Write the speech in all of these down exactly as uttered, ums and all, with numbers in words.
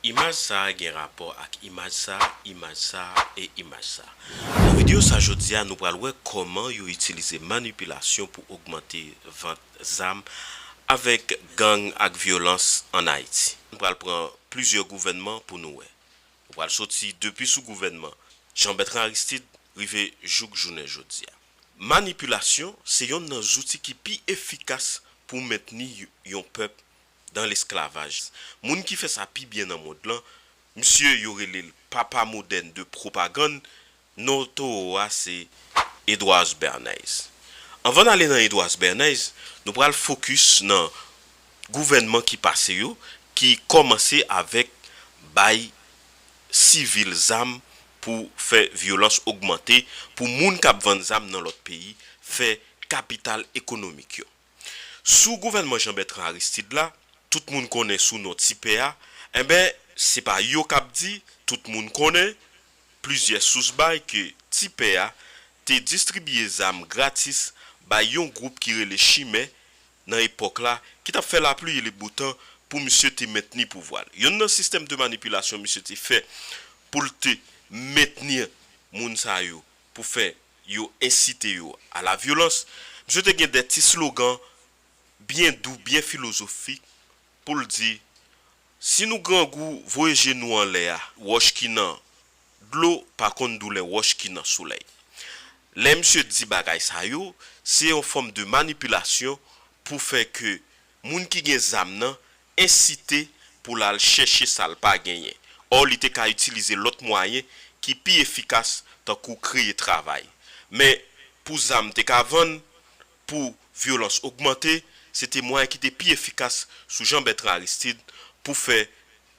Imaj sa a gen rapò ak imaj sa a, imaj sa a, e imaj sa a. Nan videyo sa jodi a, nou pral wè kòman yo itilize manipilasyon pou ogmante vant zam avèk gang ak vyolans ann Ayiti. Nou pral pran plizyè gouvènman pou nou wè. Nou pral soti depi sou gouvènman Jean Bertrand Aristide rive jouk jounen jodi a. Manipilasyon se yonn nan zouti ki pi efikas pou mentni y- yon pèp dan lesklavaj. Moun ki fè sa pi byen nan mond lan, misye yo rele l papa modèn de pwopagann, non towo a se Edwards Bernays. Anvan n ale nan Edwards Bernays, nou pral fokis nan gouvènman ki pase yo, ki kòmanse avèk bay sivil zam pou fè vyolans ogmante, pou moun k ap vann zam nan lòt peyi fè kapital ekonomik yo. Sou gouvènman Jean Bertrand Aristide la, tout moun konnen sou non Ti Pè a, enben, se pa yo k ap di, tout moun konnen, plizyè sous bay ke Ti Pè a te distribiye zam gratis bay yon gwoup ki rele Chimè nan epòk la, ki t ap fè lapli e le botan pou misye te mentni pouvwa l. Yonn nan sistèm de manipilasyon misye te fè pou l te mentni moun sa yo, pou fè yo ensite yo a la vyolans, misye te gen de ti slogan byen dou, byen filozofik pou l di, si nou grangou, voye je nou anlè a, wòch ki nan dlo pa konn doulè wòch ki nan solèy. Lè misye di bagay sa yo, se yon fòm de manipilasyon pou fè ke moun ki gen zam nan ensite pou l al chèche sa l pa genyen. Ò, li te ka itilize lòt mwayen ki pi efikas, tankou kreye travay. Men, pou zam te ka vann, pou vyolans ogmante, se te mwayen ki te pi efikas sou Jean Bertrand Aristide pou fè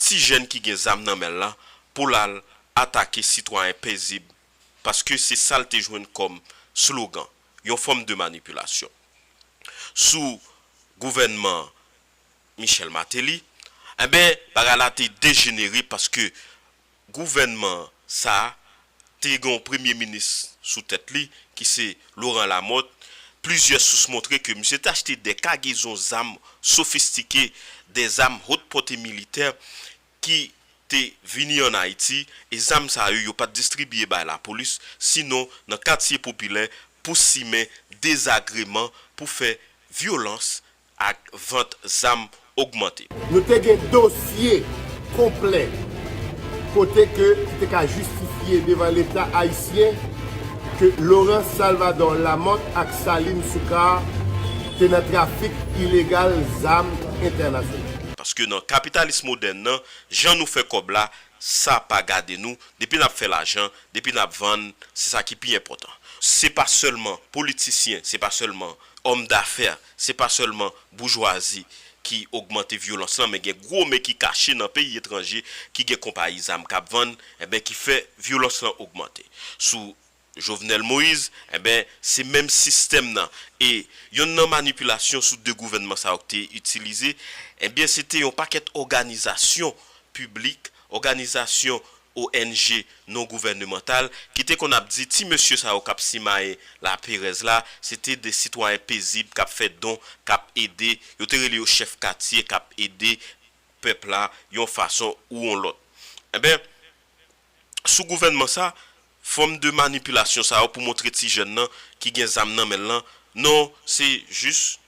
ti jèn ki gen zam nan men l la pou l al atake sitwayen pezib, paske se sa l te jwenn kòm slogan, yon fòm de manipilasyon. Sou gouvènman Michel Martelly, enben, bagay la te dejenere paske gouvènman sa a te gen yon premye minis sou tèt li, ki se Laurent Lamothe. Plizyè sous montre ke misye te achte de kagezon zam sofistike, de zam haute portée militaire ki te vini ann Ayiti, e zam sa yo, yo pa t distribiye bay lapolis, sinon nan katye popilè pou simen dezagreman, pou fè vyolans ak vant zam ogmante. Nou te gen dosye konplè kote ke ki te ka jistifye devan Leta ayisyen ke Laurent Salvador Lamothe ak Salim Soukar te nan trafik ilegal zam entènasyonal. Paske nan kapitalis modèn nan, jan nou fè kòb la, sa pa gade nou. Depi n ap fè lajan, depi n ap vann, se sa ki pi enpòtan. Se pa sèlman politisyen, se pa sèlman òm dafè, se pa sèlman boujwazi ki ogmante vyolans lan, men gen gwo men ki kache nan peyi etranje, ki gen konpayi zam k ap vann, enben, ki fè vyolans lan ogmante. Sou Jovenel Moïse, enben, se menm sistèm nan. E yonn nan manipilasyon sou de gouvènman sa yo k te itilize, enben, se te yon pakèt òganizasyon piblik, òganizasyon O N G non gouvènemantal, ki te konn ap di ti mesye sa yo k ap simaye laperèz la, se te de sitwayen pezib k ap fè don, k ap ede, yo te rele yo chèf katye, k ap ede pèp la yon fason ou yon lòt. Enben, sou gouvènman sa, fòm de manipilasyon sa yo pou montre ti jèn nan ki gen zam nan men l lan, non, se jis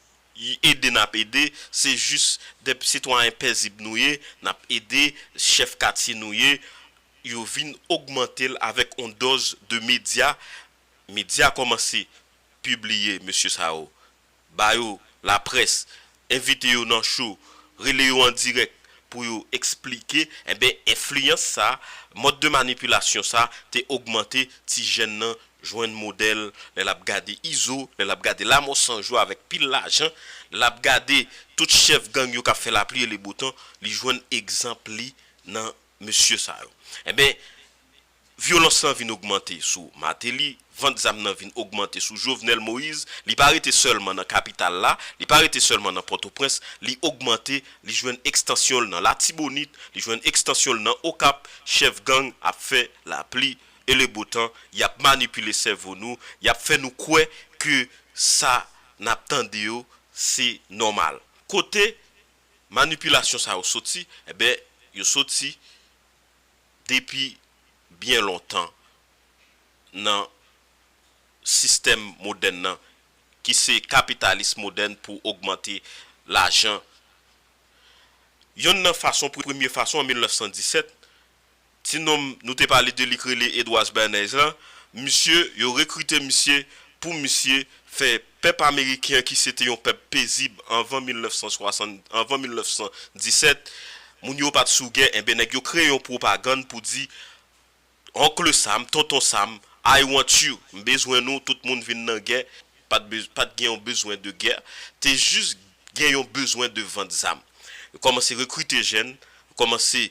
ede n ap ede, se jis de sitwayen pezib nou ye, n ap ede, chèf katye nou ye, yo vin ogmante l avèk yon dòz de medya. Medya kòmanse pibliye mesye sa yo, ba yo laprès, envite yo nan cho, rele yo an dirèk pou yo eksplike, enben, enfliyans sa, mòd de manipilasyon sa te ogmante, ti jèn nan jwenn modèl, lè l ap gade Izo, lè l ap gade Lamò San Jou avèk pil lajan, lè l ap gade tout chèf gang yo k ap fè lapli e le botan, li jwenn egzanp li nan mesye sa yo. Enben, vyolans lan vin ogmante sou Martelly, vant zam nan vin ogmante sou Jovenel Moïse, li pa rete sèlman nan kapital la, li pa rete sèlman nan Pòtoprens, li ogmante, li jwenn ekstansyon l nan Latibonit, li jwenn ekstansyon l nan Okap, chèf gang ap fè lapli e le botan, y ap manipile sèvo nou, y ap fè nou kwè ke sa n ap tande yo, se nòmal. Kote manipilasyon sa yo soti, enben, Yo soti depi byen lontan nan sistèm modèn nan, ki se kapitalis modèn pou ogmante lajan. Yonn nan fason, premye fason, an mil nèf san disèt, ti nonm nou te pale de li k rele Edwards Bernays la, misye, yo rekrite misye pou misye fè pèp ameriken an, ki se te yon pèp pezib anvan mil nèf san swasant, anvan mil nèf san disèt, moun yo pa t sou gè, enben nèg yo kreye yon pwopagann pou di, Oncle Sam, Tonton Sam, I want you, m bezwen nou, tout moun vin nan gè, pa t bez-, pa t gen yon bezwen de gè, te jis gen yon bezwen de vant zam. Yo kòmanse rekrite jèn, yo kòmanse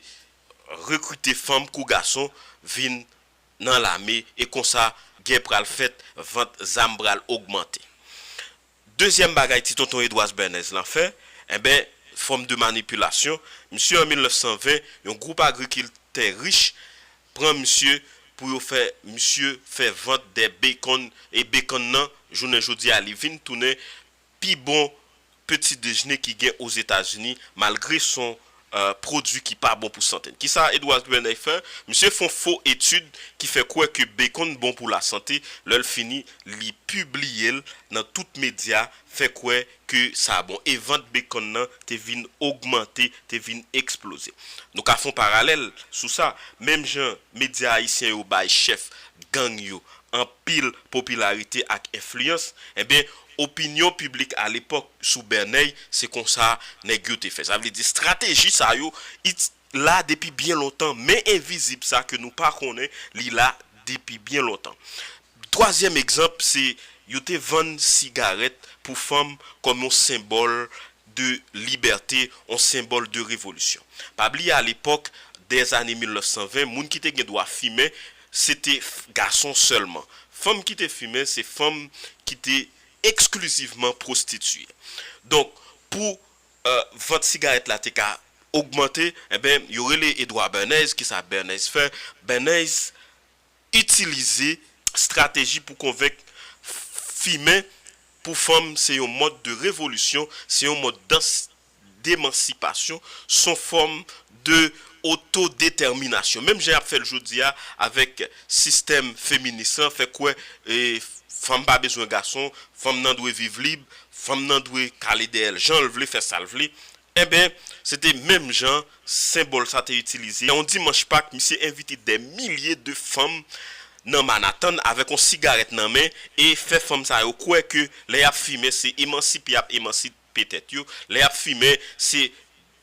rekrite fanm kou gason vin nan lame, e konsa gè pral fèt, vant zam pral ogmante. Dezyèm bagay ti tonton Edwards Bernays lan fè, enben, fòm de manipilasyon, misye an mil nèf san ven, yon gwoup agrikiltè rich pran misye pou yo fè misye fè vant de bacon, e bacon nan, jounen jodi a, li vin tounen pi bon peti dejne ki gen Ozetazini, malgre se yon, euh, pwodui ki pa bon pou sante n. Kisa Edwards Bernays fè? Misye fè yon fo etid ki fè kwè ke bacon bon pou lasante, lè l fini, li pibliye l nan tout medya, fè kwè ke sa bon. E vant bacon nan te vin ogmante, te vin eksploze. Nou ka fè yon paralèl sou sa. Menm jan medya ayisyen yo bay chèf gang yo anpil popilarite ak enfliyans, enben, opinyon piblik alepòk sou Bernays, se konsa nèg yo te fè. Sa vle di, estrateji sa yo, it-, la depi byen lontan, men envizib sa ke nou pa konnen, li la depi byen lontan. Twazyèm egzanp, se yo te vann sigarèt pou fanm kòm yon senbòl de libète, yon senbòl de revolisyon. Pa bliye, alepòk, dè zane mil nèf san ven, moun ki te gen dwa fimen, se te f-, gason sèlman. Fanm ki te fimen, se fanm ki te eksklizivman pwostitiye. Donk, pou, euh, vant sigarèt la te ka ogmante, enben, yo rele Edward Bernays, kisa Bernays fè? Bernays itilize estrateji pou konvenk fimen pou fanm se yon mòd de revolisyon, se yon mòd dans, demansipasyon, se yon fòm de otodetèminasyon. Menm jan y ap fè l jodi a avèk sistèm feminis lan, fè kwè, e, fanm pa bezwen gason, fanm nan dwe viv lib, fanm nan dwe kale dèyè l jan l vle, fè sa l vle. Enben, se te menm jan senbòl sa te itilize. Yon dimanch Pak, misye envite dè milye de fanm nan Manhattan avèk yon sigarèt nan men e fè fanm sa yo kwè ke lè y ap fimen, se emansipe y ap emansipe tèt yo. Lè y ap fimen, se,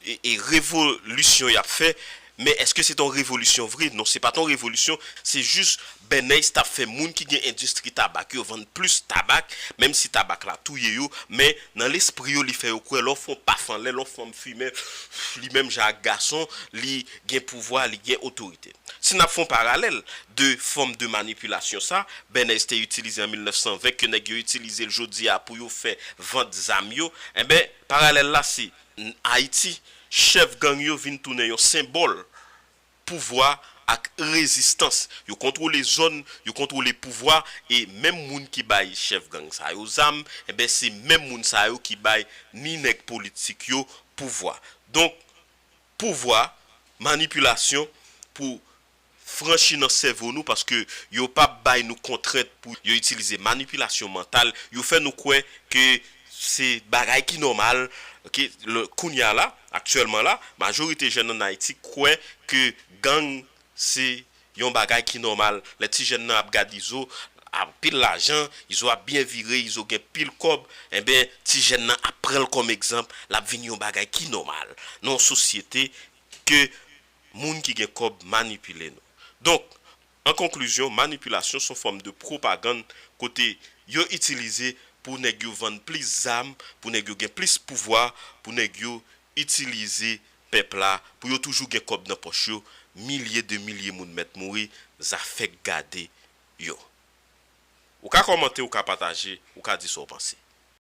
e, e, revolisyon y ap fè. Men èske se t on revolisyon vre? Non, se pa t on revolisyon. Se jis Bernays t ap fè moun ki gen endistri tabak yo vann plis tabak, menm si tabak la touye yo. Men nan lespri yo, li fè yo kwè lè w fè yon paf anlè, lè w fanm fimen, li menm jan ak gason, li gen pouvwa, li gen otorite. Si n ap fè yon paralèl de fòm de manipilasyon sa, Bernays te itilize an mil nèf san ven, ke nèg yo itilize l jodi a pou yo fè vant zam yo, enben, paralèl la se, n-, Ayiti, chèf gang yo vin tounen yon senbòl pouvwa ak rezistans. Yo kontwole zòn, yo kontwole pouvwa, e menm moun ki bay chèf gang sa yo zam, enben, se menm moun sa yo ki bay ni nèg politik yo pouvwa. Donk, pouvwa, manipilasyon pou franchi nan sèvo nou, paske yo p ap bay nou kontrent pou yo itilize manipilasyon mantal, yo fè nou kwè ke se bagay ki nòmal, oke, le, kounye a la, aktyèlman la, majorite jèn ann Ayiti kwè ke gang se yon bagay ki nòmal. Lè ti jèn nan ap gad Izo, anpil lajan, Izo ap byen vire, Izo gen pil kòb, enben, ti jèn nan ap pran l kòm egzanp, l ap vin yon bagay ki nòmal. Nan yon sosyete ke moun ki gen kòb manipile nou. Donk, an konklizyon, manipilasyon se yon fòm de pwopagann kote yo itilize pou nèg yo vann plis zam, pou nèg yo gen plis pouvwa, pou nèg yo itilize pèp la, pou yo toujou gen kòb nan pòch yo, milye de milye moun mèt mouri, zafèk gade yo. Ou ka kòmante, ou ka pataje, ou ka di sa w panse.